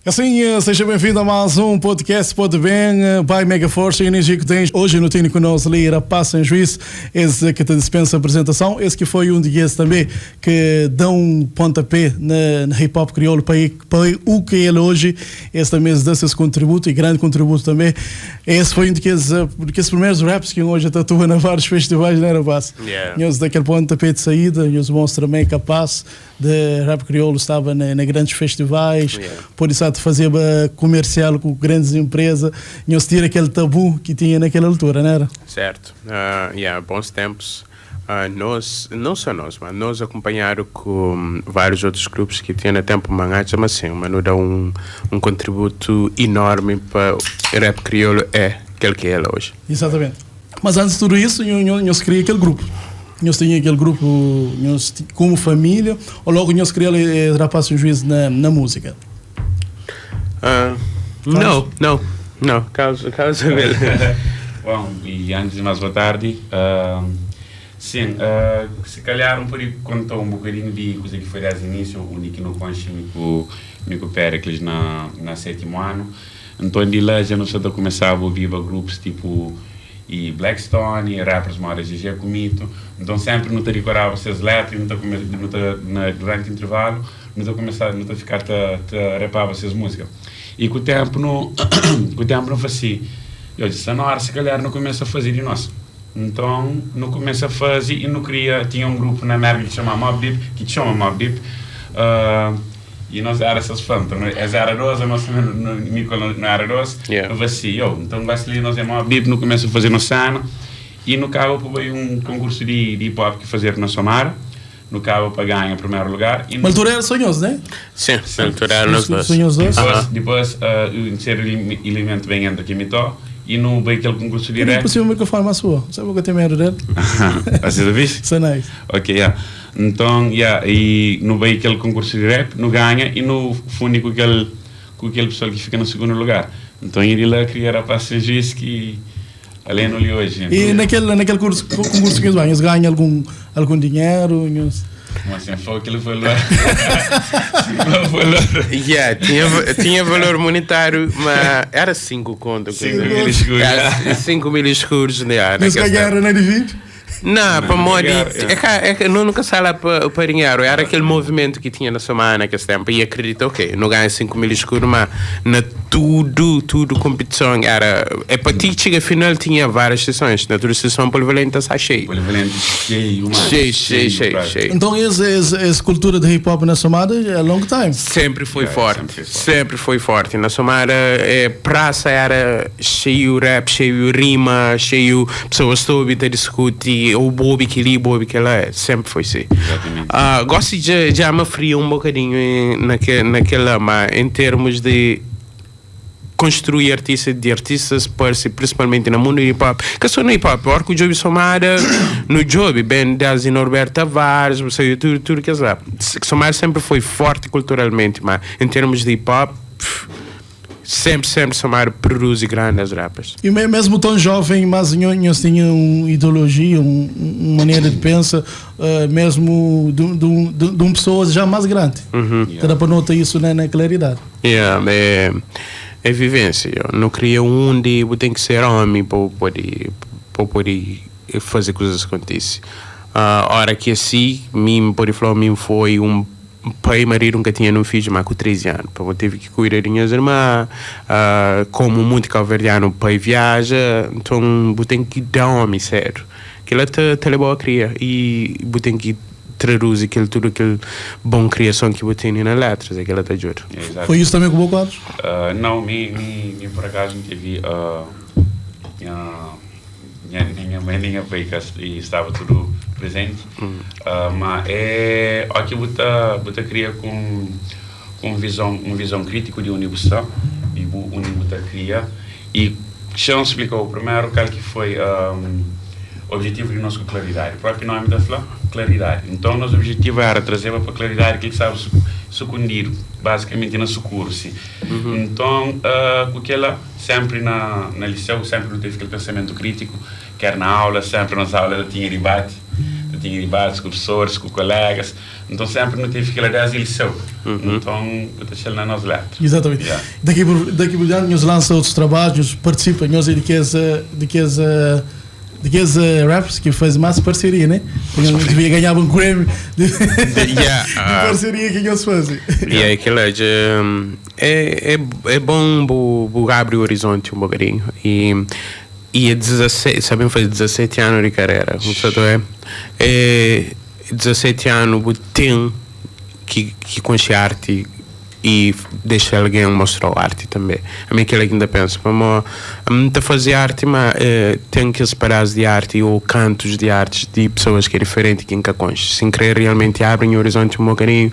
Assim, seja bem-vindo a mais um podcast Pode Bem, by Mega Força e Energia que tens. Hoje no tenho conosco ali Rapaz Sem Juízo, esse que te dispensa a apresentação, esse que foi um de esses também que dá um pontapé na hip hop crioulo para o que ele hoje, esse também dá esse contributo e grande contributo também. Esse foi um daqueles primeiros raps que hoje atua na vários festivais, né, rapaz? Yeah. Nós daquele pontapé de saída, nos mostra também capaz de rap crioulo estava na grandes festivais, por isso de fazer comercial com grandes empresas, nós tira aquele tabu que tinha naquela altura, não era? Certo. Yeah, bons tempos. Nós, não só nós, mas nós acompanharam com vários outros grupos que tinham tempo mangacha, mas sim, mas nos dá um contributo enorme para o rap crioulo é aquele que é hoje. Exatamente. Mas antes de tudo isso, nós criamos aquele grupo. Nós tínhamos aquele grupo nós, como família, ou logo nós criamos Rapaz Sem Juízo na música? Não, não, não, causa dele. Bom, e antes de mais, boa tarde. Sim, se calhar um pouco contou um bocadinho de coisa que foi desde o início, o Nick no conche com o Pericles na sétimo ano. Então, de lá já não só começava a ouvir grupos tipo e Blackstone, e rappers moda GG Comito. Então sempre não te decorava essas letras, não te, não te, na, durante o intervalo, não te começava, não te ficar te rapava essas músicas. E com o tempo não fazia. Eu disse, na hora se calhar não começa a fazer de nós. Então, não começa a fazer e não queria, tinha um grupo na América que se chama Mobb Deep, que te chama Mobb Deep, e nós era essas fãs, então, essa era dois, a nossa Nicola não era dois, eu assim, eu, então gosto ali, nós é Mobb Deep, não começa a fazer no cena, e no cabo foi um concurso de hip hop que fazer na Somara, no cabo para ganhar em primeiro lugar. E Mas altura era Sonhos, né? Sim, na altura era nós dois. Sonhos dois? Depois, o terceiro elemento vem entra aqui em e no veio aquele concurso de rap. Por o microfone mais sua. Sabe o que eu tenho medo dele? Você já Isso é nice. Ok, yeah. Então, yeah, e no veio aquele concurso de rap, no ganha e no fundo com aquele pessoal que fica no segundo lugar. Então, ele lá queria rapaz sem juiz que além no hoje. E naquele concurso que eles ganham, eles ganham algum dinheiro? Eles. Como assim? Foi aquele valor. valor. Yeah, tinha valor monetário, mas era 5 conto. 5 mil escuros. 5 mil escuros. Yeah, Mas ganharam na divide? Não, para modo. É que não nunca sai lá para dinheiro. Era aquele movimento que tinha na semana naquele tempo. E acredito, ok, não ganha 5 mil escuros, mas na tudo competição era. É para ti chega final tinha várias sessões. Na tua sessão polivalente está cheio. Polivalente cheio, mano. Cheio, cheio, cheio, cheio. Então, essa cultura de hip hop na Somada é long time. Sempre foi forte. Sempre foi forte. Sempre foi forte. Na Somada, praça era cheio rap, cheio rima, cheio pessoas todas a discutir, ou bobe que ali, bobe que lá. Sempre foi assim. Exatamente. Gosto de já me frio um bocadinho naquela, mas em termos de construir artistas de artistas principalmente no mundo hip hop que só no hip hop porque o Job Somada no Job bem desde Norberto Tavares você tudo que é lá. Somada sempre foi forte culturalmente, mas em termos de hip hop, sempre, sempre Somada produz grandes rappers. E mesmo tão jovem, mas nós tinha uma ideologia, uma maneira de pensar, mesmo de uma pessoa já mais grande. Dá para notar isso na claridade. Yeah, é vivência. Eu não queria um dia eu tenho que ser homem para poder fazer coisas acontecer. Hora que assim, mim, por falar, mim foi um pai e marido nunca tinha um filho, mas com 13 anos. Eu tive que cuidar de minhas irmãs, como muito cabo-verdiano, o pai viaja, então eu tenho que dar homem sério. Que ela te levou a cria e eu tenho que traduzir aquele, tudo aquele bom criação que eu tenho nas letras, aquela te ajuda. Exato. Foi isso também com o Carlos? Não, me por acaso não tive. Minha mãe nem minha pai e estava tudo presente. Mas é aqui você cria com visão crítica de universidade e o universidade cria e Chão explicou primeiro qual que foi o objetivo de nossa claridade. O próprio nome da flor, claridade. Então, nosso objetivo era trazer para a claridade aquilo que estava escondido, basicamente na socorro. Então, porque ela sempre na liceu, sempre não teve aquele pensamento crítico, quer na aula, sempre nas aulas ela tinha debate. Nu tinha debates ku professores, ku colegas. Então sempre nu teve aquela desde liceu. Então, bu ta atxa-l na nos letra. Exatamente. Yeah. Daqui por, daqui por diante, nhos lança outros trabalhos, nhos participa, nhos é di kes, di kes, di kes rappers ki faze mais parceria, né? Porque nhos devia ganhaba um Grammy de, Yeah, de parceria que nhos faze. E é aquela de, é, é, é bom bu, bu abre o horizonte um bocadinho. E é 17, sabem fazer 17 anos de carreira. Portanto, é 17 anos bu tem que conhecer arte e deixar alguém mostrar a arte também. A mim aquilo que ainda penso, como a mim tá fazer arte, mas tem que separar de arte ou cantos de arte de pessoas que é diferente que nunca conhece. Sem querer realmente abrem o horizonte um bocadinho.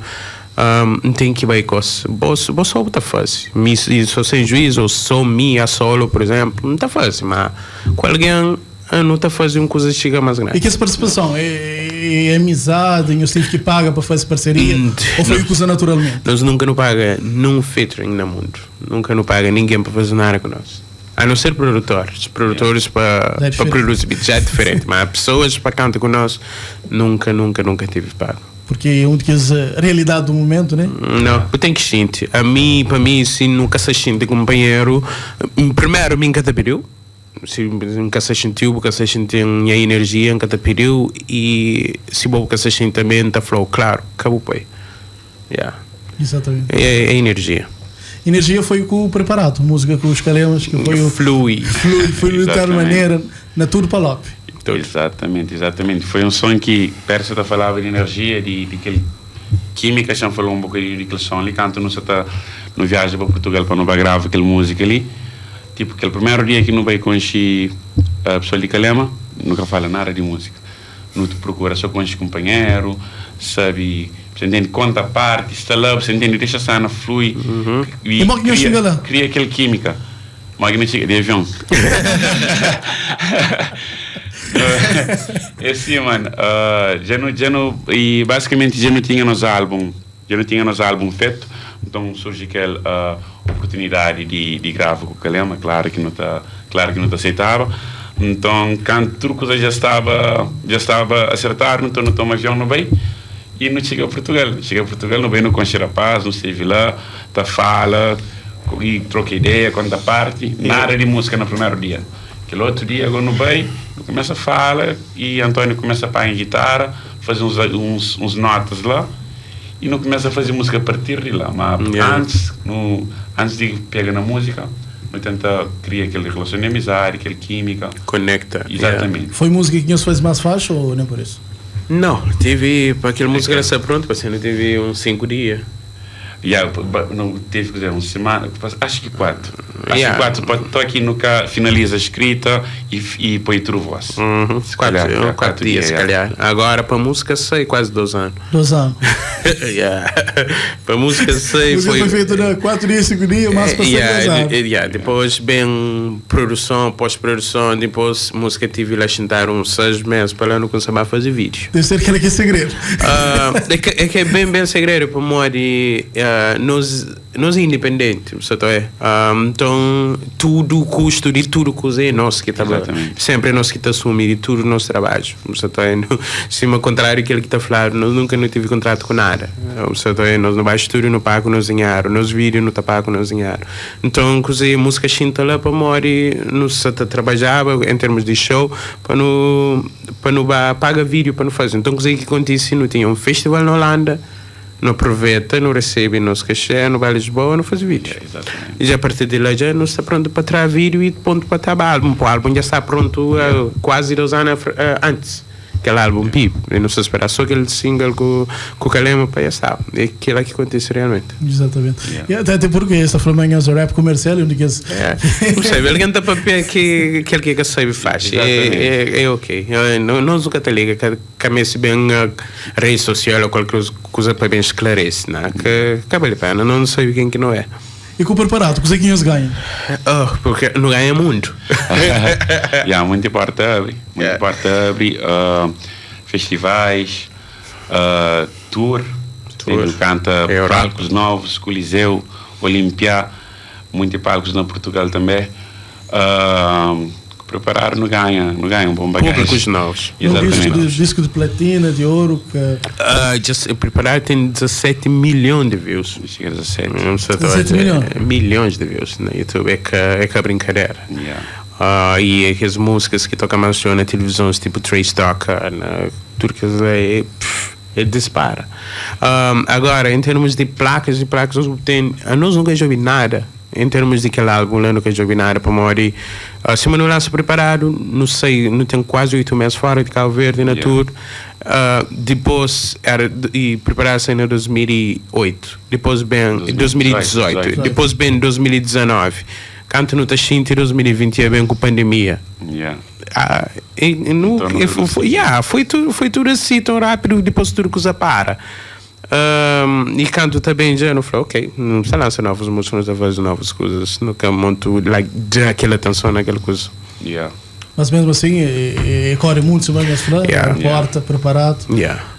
Não tem que ir com você, você só tá fácil. Me, só sem juízo, ou só me a solo, por exemplo, não tá fácil, mas com alguém não tá fazendo uma coisa que chega mais grande. E que essa participação é amizade, nhos tive que paga para fazer parceria, ou foi coisa naturalmente? Nós nunca não paga num featuring no mundo. Nunca não paga ninguém para fazer nada com nós. A não ser produtores. Produtores Já é para diferente. produzir beats já é diferente, mas pessoas para cantar com nós nunca, nunca, nunca tive pago. Porque é um que a realidade do momento, né? Não, eu tenho que sentir. A mim, para mim, se nunca se sente companheiro, primeiro, mim nunca te pediu. Se nunca se sentiu, nunca se sentiu minha energia, nunca te pediu. E se nunca se sente também, tá flow, claro, acabou, pai. Yeah. Exatamente. É energia. Energia foi com o preparado, música com os Calemas, que foi o Flui. flui, foi de tal Exatamente. maneira na Tour Palop. Tudo. Exatamente, exatamente. Foi um som que Pércio tá falava de energia, de aquele química, já falou um bocadinho de aquele som ali, canto não tá no viagem para Portugal para não gravar aquela música ali. Tipo, aquele primeiro dia que não vai conhecer a pessoa de Calema, nunca fala nada de música. Não te procura, só conhece companheiro, sabe, você entende, conta a parte, está lá, você entende, deixa a cena flui. E como é que não chega lá? Cria aquela química. Mas que não chega de avião. É sim, mano. Já não, e basicamente já não tinha nos álbum, já não tinha nos álbum feito, então surge aquela oportunidade de gravar com o Calema, claro que não tá aceitava. Então, quando tudo coisa já estava acertado, então não toma avião no bem e não chega a Portugal. Chega a Portugal, não vem no conhecer rapaz, não esteve lá, tá fala e troca ideia, conta parte, nada de música no primeiro dia. Aquele outro dia, agora no bem, começa a falar e Antônio começa a pagar em guitarra, fazer uns notas lá e não começa a fazer música a partir de lá. Mas antes de pegar na música, não tenta criar aquele relação de amizade, aquele química. Conecta. Exatamente. Foi música que se faz mais fácil ou nem por isso? Não, tive, para aquela música era pronto, você não teve uns 5 dias. Yeah, não teve que dizer, uma semana, acho que 4. Acho que 4, estou aqui nunca finaliza a escrita e põe tudo voz. Se calhar, 4 dias, se calhar. Agora, para a música, sei, quase 2 anos. 2 anos. Yeah. Para a música, sei. Música foi feita na 4 dias, 5 dias, mas passou 2 anos. Yeah, depois, bem, produção, pós-produção, depois, música tive lá sentar uns 6 meses para lá não começar a fazer vídeo. Deve ser aquele que é segredo. É que é bem, bem segredo, para modo nós é independente, você tá é. Então, tudo o custo de tudo que é nosso que tá sempre é nós que tá assumindo de tudo o nosso trabalho. Você tá é, se ao contrário aquele que tá falando, nós nunca não tive contrato com nada. Você tá é, nós não baixo estúdio não pago nos dinheiro, nos vídeo não tá pago nos dinheiro. Então, coisa música xinta lá para morrer, nós tá trabalhava em termos de show para não paga vídeo para não fazer. Então, coisa que acontece, não tinha um festival na Holanda. Não aproveita, não recebe nosso cachê, não vai a Lisboa, não faz vídeo. E já a partir de lá já não está pronto para trazer vídeo e ponto para trazer álbum. O álbum já está pronto quase 2 anos antes. Aquele álbum Pip. E não se espera só aquele single com o Calema para já está. É aquilo que acontece realmente. Exatamente. Yeah. E até porque essa Flamengo é um rap comercial e onde que Não sei, alguém está para que aquele que sabe faz. É ok. Não nunca te liga que caminha-se bem a rede social ou qualquer coisa para bem esclarecer, né? Que acaba de pena, não sei quem que não é. E com o preparado, com os que ganham? Oh, porque não ganha muito. Yeah, muita porta abre. Muita porta abre. Festivais, tour. Canta palcos novos, Coliseu, Olimpia, muitos palcos na Portugal também. Preparado nu ganha, nu ganha un bon bagaji. Públicos novos. Um disco Exatamente. de, disco de platina, de ouro, que Just, Preparado tem 17 milhões de views. Chega a 17. Não sei, tô a 17 dizer, milhões? Milhões de views no YouTube. É que é brincadeira. Yeah. E aquelas músicas que tocam mais na televisão, tipo Trace Toca, na tudo que é, pff, é dispara. Agora, em termos de placas e placas, nós tem, a nós nunca já ouvi nada. Em termos de aquele álbum, eu nunca já ouvi nada para morrer. Se eu não lanço preparado, não sei, não tenho quase 8 meses fora de Cabo Verde na Yeah. tour. Depois era e preparar-se em 2008, depois bem 2018, 2018, depois bem 2019. Canto no Taxinte em 2020 é bem com pandemia. Yeah. E não, Então não e foi, foi yeah, foi tudo assim tão rápido, depois tudo coisa para. E canto também já não falei, ok, não se lança novas músicas, não faz novas coisas, nunca monto like, dá aquela atenção naquela coisa. Yeah. Mas mesmo assim, é corre muito bem a falar, porta, preparado.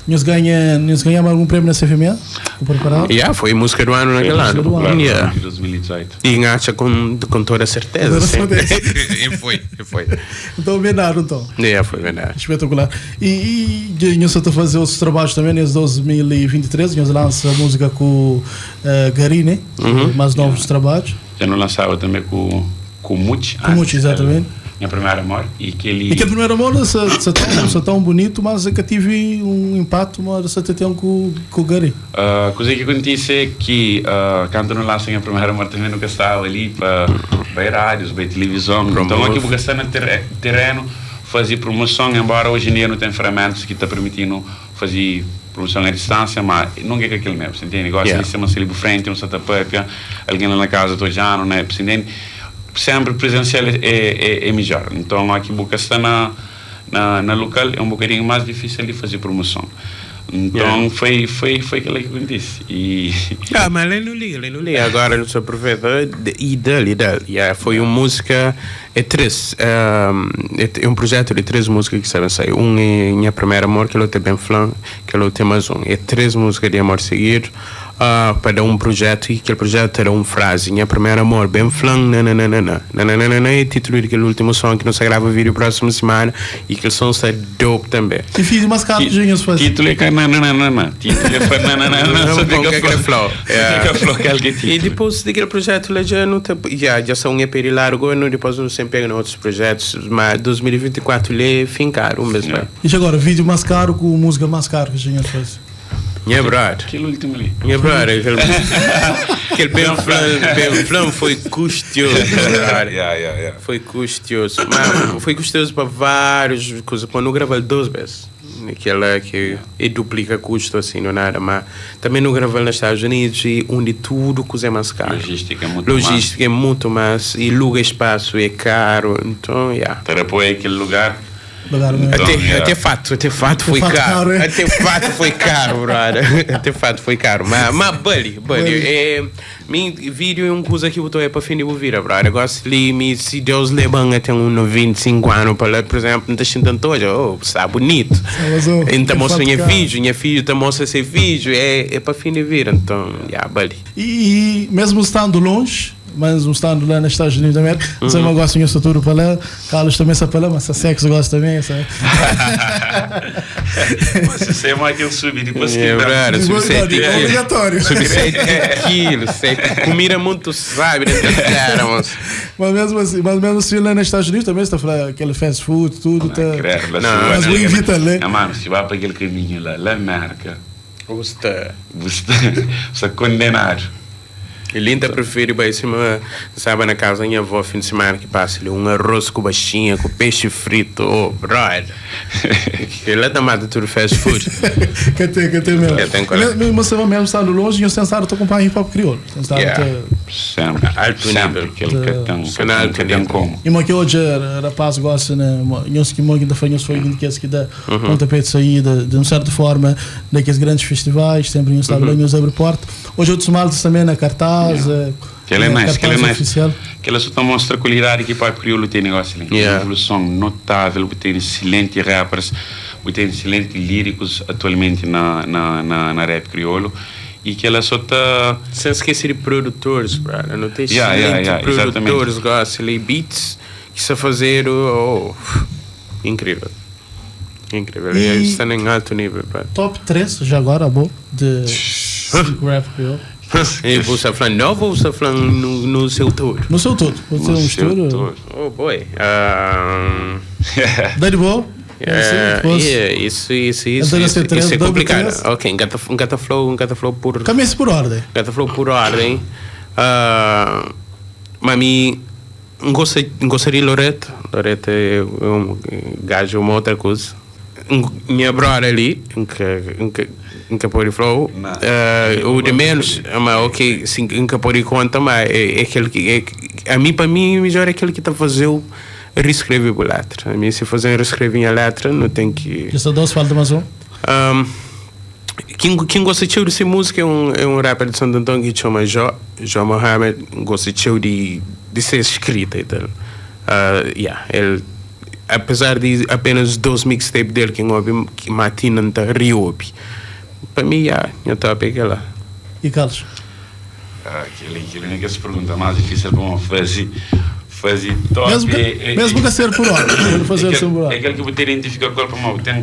Nós ganhamos algum prêmio na CFMA? O preparado? Yeah, foi música do ano naquele Foi ano. música do ano. Yeah. De 2018. E engacha com toda a certeza. Com toda a sim. certeza. E foi, e foi. Então, verdade, então. Yeah, foi verdade. Espetacular. E nós está a fazer outros trabalhos também nesse 2023. Nós lança a música com o Gary, né? Mais novos trabalhos. Já não lançava também com o Muti. Com o Muti, exatamente. Minha primeira amor. E que ele. E aquele primeiro amor se, se, tão, se tão bonito, mas é que tive um impacto, mas se tem com o Gary. A coisa que acontece é que quando não lançam a primeira amor também nunca estava ali para rádios, para televisão. Então aqui vou gastar no terreno fazer promoção, embora hoje em dia não tem ferramentas que está permitindo fazer promoção à distância, mas não é aquele mesmo, você entende? Gosta de ser uma ali por frente, um satapépia, alguém lá na casa estou já, não é? Você entende? Sempre presencial é melhor. Então aqui vou gastar na local é um bocadinho mais difícil de fazer promoção. Então foi aquilo que acontece. E Ah, mas ele não liga, ele não liga. Agora não se aproveita. E dele, e dele. Yeah, foi uma música, é três. É um projeto de três músicas que sabem sair. Um é Minha Primeira Amor, que é o Ben Flan, que é o tem mais um. É três músicas de amor seguido. Para dar um projeto e aquele projeto era uma frase. Minha Primeira Amor, Ben Flan, nananana. Nananana é título daquele último som que não se grava vídeo próxima semana e aquele som está dope também. E fiz umas cartinhas faz. Título é que não, não, não, não. Título é não, não, não, não. Só Bom, fica que é que é flow. Fica flow que é E título. depois daquele projeto lá já não tem, já são um EP largo, não, depois não sempre pega em outros projetos, mas 2024 lhe fincar o mesmo. Yeah. E agora, vídeo mais caro com música mais caro que a gente faz. Minha brother. Aquele último ali. Minha brother, aquele Ben Flan foi custoso, brother. Yeah. Foi custoso. Mas foi custoso para várias coisas. Quando eu gravei duas vezes. Aquela que e duplica custo assim, não nada, mas também não gravei nos Estados Unidos e onde tudo coisa é mais caro. Logística é muito Logística é muito mais e lugar espaço é caro, então, yeah. Depois aquele lugar. Lugar mesmo. Então, Até, yeah. até fato foi fato caro. caro, é? Até fato foi caro, brother. Até fato foi caro. Mas bali, bali. É, min vídeo é uma coisa que eu estou é para fim de ouvir, brother. Gosto de me, se Deus levanta tem um 25 anos para lá, por exemplo, não está sentindo hoje, oh, está bonito. Mas, oh, Então tem mostra fato minha caro. vídeo, minha filha então mostra esse vídeo, é para fim de vir, então, yeah, bali. E mesmo estando longe, mas estando lá nos Estados Unidos da América, você não gosta de tudo para lá, Carlos também sabe para lá, mas a sexo gosta também, sabe? Mas você é mais aquele subir depois que É, brother, sub 7 É obrigatório. Sub 7 quilos, sete, comida muito sabe, né? Cara, moço. Mas mesmo assim lá nos Estados Unidos também está falando aquele fast food, tudo, tá. Credo, lá Não, se vai mas vou naquele- evitar, né? Ah, mano, se vai para aquele caminho lá, lá América, Você você é condenado. Ele ainda prefere vai cima, sabe, na casa da minha avó, fim de semana que passa ali, um arroz com baixinha, com peixe frito, oh, brother. Ele tá mata tudo fast food. Que tem mesmo. Que tem, qual é? Mesmo você mesmo estando longe, eu pensar, estou com hip hop crioulo. Pensar, Yeah. Sempre. Alto Sempre. nível. Aquele que tem, que Alto tem, que tem nível. como. E mas que hoje rapaz gosta, né? Nós que muito da foi foi que que dá pontapé de saída, de uma certa forma, daqueles grandes festivais, sempre em estado lá, nós abre porta. Hoje outros maltas também na cartaz, Que ele é na nice, que ele é cartaz nice. oficial. Que ela só mostra a qualidade que o hip crioulo tem negócio ali. Yeah. Uma evolução notável, tem excelentes rappers, tem excelentes líricos atualmente na rap crioulo. E que ela só está. Sem esquecer de produtores, brother. Não tem Yeah, excelentes yeah, yeah, produtores, gosta ali, beats. ki sta fazedu, oh, inkrivel. Inkrivel. E E sta na un altu nível, bro. Top 3, já agora, bo, de 5 rap kriol. E bu sta fla novu ou bu sta fla no seu todo? No seu todo. Pode ser um No seu mistura. todo. Oh boy. Dá de boa. Yeah, depois. yeah, isso, isso, isso, Então, isso, ser três, isso é dobro complicado. três. Ok, um gata flow por Caminha-se por ordem. gata flow por ordem. Mas mi gostaria de Loreto. Loreto é um gajo, uma outra coisa. Minha brother ali, que pode flow. Não. O de menos, mas ok, sim, que pode conta, mas é aquele que é, a mim, para mim, o melhor é aquele que está a fazer o reescrever a letra. A mim, se fazer reescrever a letra, não tem que. Já só dois, falta mais um. Quem gosta de dessa música é um rapper de Santo Antônio que chama Jó Mohamed, gosta de ser escrita e tal. Yeah, ele, apesar de apenas dois mixtapes dele que ouve, que Matina não tá reouve. Para mim, yeah, eu top é aquela. E Carlos? Ah, aquele que se pergunta mais difícil para uma fazer top. Mesmo que, mesmo que ser por ordem. Pode fazer é sempre por aquele, é ordem. aquele que você identifica qual para uma tem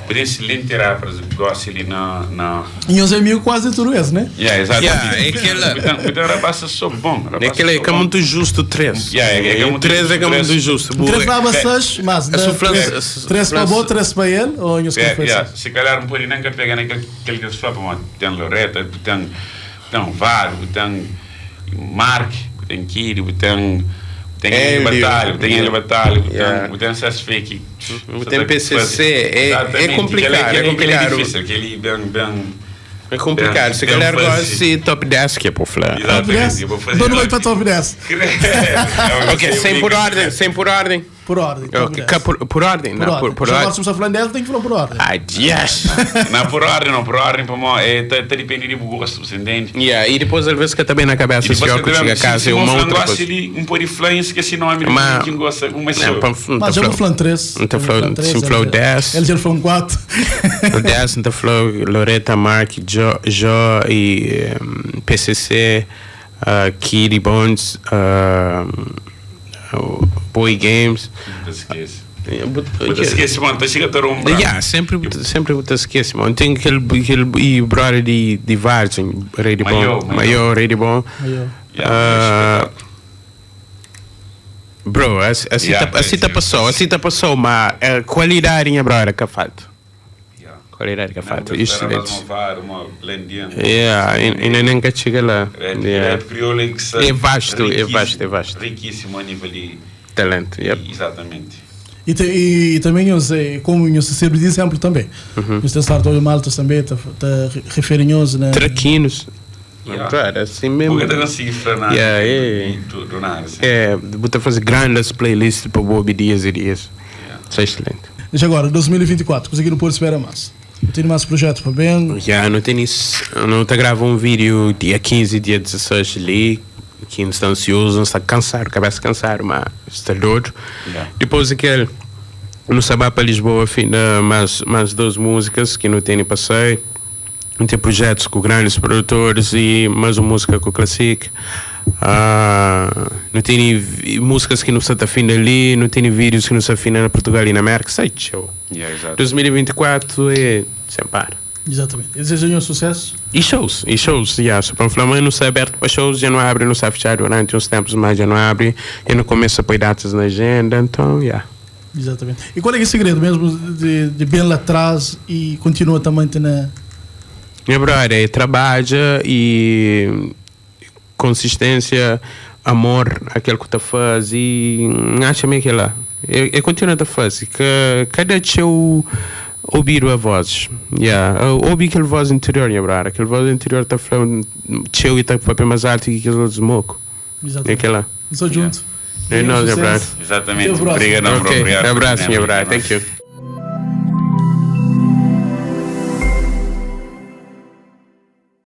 tem excelente rappers gosta ali na E os amigos quase tudo isso, né? Yeah, exatamente. Yeah, é aquela- Então, rapaz só bom, rapaz Aquele é que é muito justo três. Yeah, é que é muito Três é que é justo, muito três. justo. Três Boa. para seis, mas A sua três para bo, três para ele, ou os que É, foi yeah, assim? se calhar não pode nem pegar naquele aquele que se fala, mas tem Loreta, tem Varo, tem Mark, tem Kiri, tem Hélio. Ele Batalha, tem Ele Batalha, tem Sasfake. Tem PCC, é complicado, é complicado. É difícil, aquele bem, bem... É complicado. Se Bem calhar fácil. gosta de top 10 que é por falar. Top Exatamente, 10? eu vou fazer Então não vai para top 10. Ok, sem por ordem, sem por ordem. Por ordem. Top Ok, 10. cá por ordem, Por não, ordem. por Já agora ordem. se está falando dela, tem que falar por ordem. Ah, yes! Não, por ordem, não, por ordem, para mim, é, tá, tá depende do gosto, você entende? Yeah, e depois às vezes que também na cabeça, se eu chego a casa é uma outra coisa. Ali, um por influência, que esse nome, Mas- quem gosta, uma Não, só. não Mas tá já vou flow. falando 3. Não tá flow- sim, flow 10. Ele já falou 4. O 10, não tá flow, Loreta, Mark, Jo e PCC, Kitty Bones, o Boy Games. Não te esquece. But- Não te esquece, mano, tá chegando a ter um Yeah, sempre, sempre te esquece, mano. Tem aquele e brother de Vargem, Rei de Bom. Maior, maior. Maior, Rei de Bom. Maior. Ah, bro, assim Yeah, tá, assim tá passou, assim tá passou, mas a qualidade, minha brother, que falta. Qualidade que falta, excelente. Yeah, ainda nunca chega lá. Yeah. É vasto, é vasto, é vasto. Riquíssimo a nível de. Talento, yep. Exatamente. E também eu sei, como eu sempre diz sempre também. Você está o Malta também, tá referem na. Traquinos. Yeah. Brother, assim mesmo. Porque não cifra nada. Yeah. Tudo nada. Assim. É, botar fazer grandes playlists para Bob dias e dias. Isso é excelente. Já agora, 2024, conseguiram pôr espera mais. Eu tenho mais projeto para bem. Já, não tenho isso. Não te gravo um vídeo dia 15, dia 16 ali. Que não está ansioso, não está cansado, cabeça cansado, mas está doido. Depois aquele, no Sabá para Lisboa, fim, mais duas músicas que não tenho passei. Tem projetos com grandes produtores e mais uma música com o Classic. Não tem músicas que não está afim ali, não tem vídeos que não está afim na Portugal e na América. Sei, show. Yeah, exato. 2024 é sem par. Exatamente. E desejam um sucesso. E shows, yeah. Só para falar, mas não está aberto para shows, já não abre, não está fechado durante uns tempos, mas já não abre. E não começa a pôr datas na agenda, então, yeah. Exatamente. E qual é, que é o segredo mesmo de bem lá atrás e continua também na. Minha brother, é trabalha e consistência, amor, aquilo que tu faz e acha meio que lá. Eu continuo a fazer, que cada show ouvir a voz. Yeah. Ouvir aquele voz interior, minha brother. Aquele voz interior está falando teu e está com papel mais alto que aqueles outros mocos. Exatamente. É aquela. Sou junto. É nóis, minha brother. Exatamente. Até o próximo. Obrigado, bro. Ok, Obrigado. abraço, minha brother. Thank you.